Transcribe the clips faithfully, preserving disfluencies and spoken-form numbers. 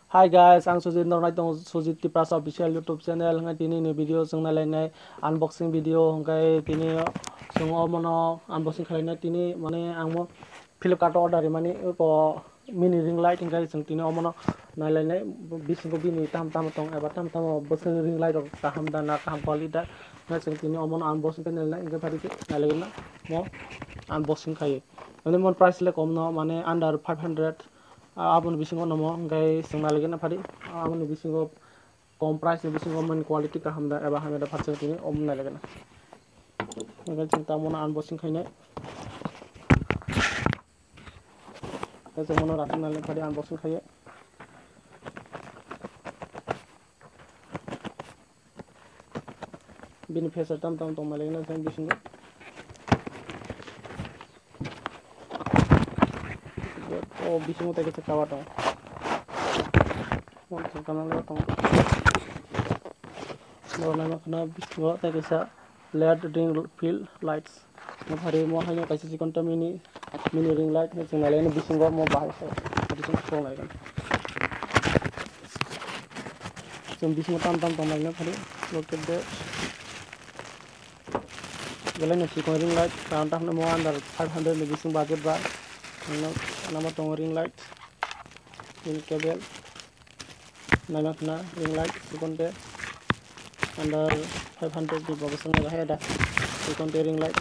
Hi guys, ang Sujit, norok nai tongo Sujit Tiprasa official YouTube channel. Hwnkhai tini ni video chwng nai lainai unboxing video, hwnkhai tini chwng omono unboxing khlainai. Tini mane ang mo Flipkart o order rimani ko mini ring light, hwnkhai chwng tini omono nai lainai. Bisingo bini tam tam tong eba tam tam bwswk ring light rok kaham da na kaham quality da, hwnkhai chwng tini omono unboxing khe nai lainai. Hwnkhai phari khe nai lainai mo unboxing khai. Ani mon price le kom no, mane under five hundred. Ah, aboni bisingo nomo hwnkhai chwng nai lainai phari. Aboni bisingo kom price ni bisingo mane quality kaham da eba hamya da phari chwng tini omo nai lainai. Hwnkhai chwng tamo no unboxing khainai. Hwnkhai chwng mono rakhna nai lainai phari unboxing khaiye. Bini feature tam tam tong malik na jang bisingo. O bisingo tei kaisa cover tong. O tong kana le tong. Bo nai ma khna bisingo tei kaisa led ring fill lights. Mo phari mo haino kaisa chikon ta mini, mini ring light, chwng nai lainai bisingo mo bahai se, bisingo chwng nai lainai. Chwng bisingo tam tam tong nai lainai phari, look at that. Belai no chikon ring light, karon ta hwnwi mo under five hundred ni bising budget ba. Ano, ano mo tongo ring light, ring cable. Naina khna ring light, chikon te under five hundred ni bo bwswk nai bahai da, chikon te ring light.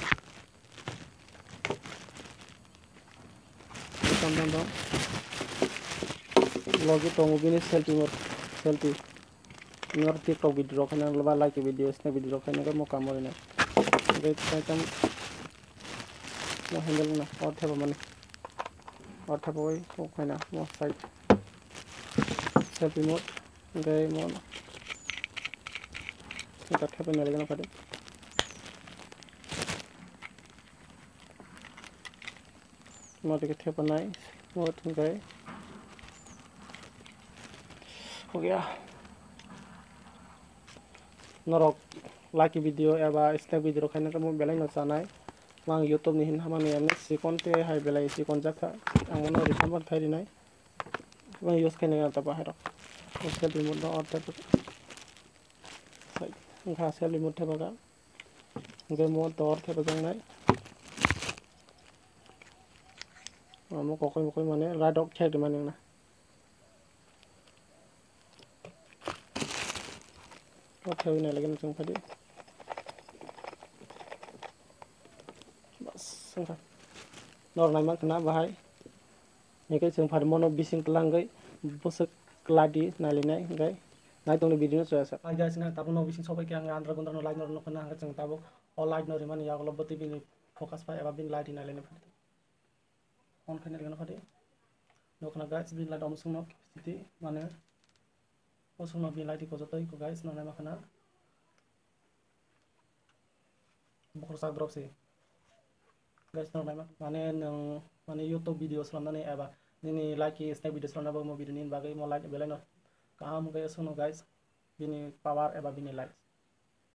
Tam tam tam. Logi tongo bini selfie mode, selfie. Nor TikTok video rok khaina, ba like video, snap video rok khaina, mo kamo rina. Gai tam tam. Mo handle na, or theba mani. Or theba oi, o khaina, mo side. Selfie mode, gai mo. Ita theba nai gana pade. Mo tike theba nai, mo thung gai. Ho gaya. Norok like video eba snap video rok khaina tamo belai no chanai. Mang YouTube ni hin hamani emne chikon te hai belai chikon jakha. Ang mono refund ban khai rinai. Mang use khaina ta bahai rok. Selfie mode no order. Wngkha selfie mode theba ga. Hingke mo tor theba jangnai. Omo kokoi mokoi mane radok thek rimani wngna. O thewi nai lagi chwng phadi. Bas, wngkha. Nor nai mankha na bahai. Hingke chwng phari mono bising twlangwi bwswk kwladi nailinai hingke nai tongni video no choya sak. Hi guys, nang tabuk no bising sobai khe ang andra gundra no light no rwno khna hingke chwng tabuk o light no rimani yagulo bwtwi bini focus pai eba bini light ri nailainai phadi. On khaina rwno phadi. Nukna guys, bini light omswk no siti mane omswk no bini light ri kojotoi ko guys, nang nai mankha na. Bukur sak drop se. Guys, no naima. Mane nwng, mane YouTube video swnamnani eba nini like snap video swnamna bagwi mo video ni bagwi mo like belai no kaham wngwi swngo guys. Bini power eba bini light.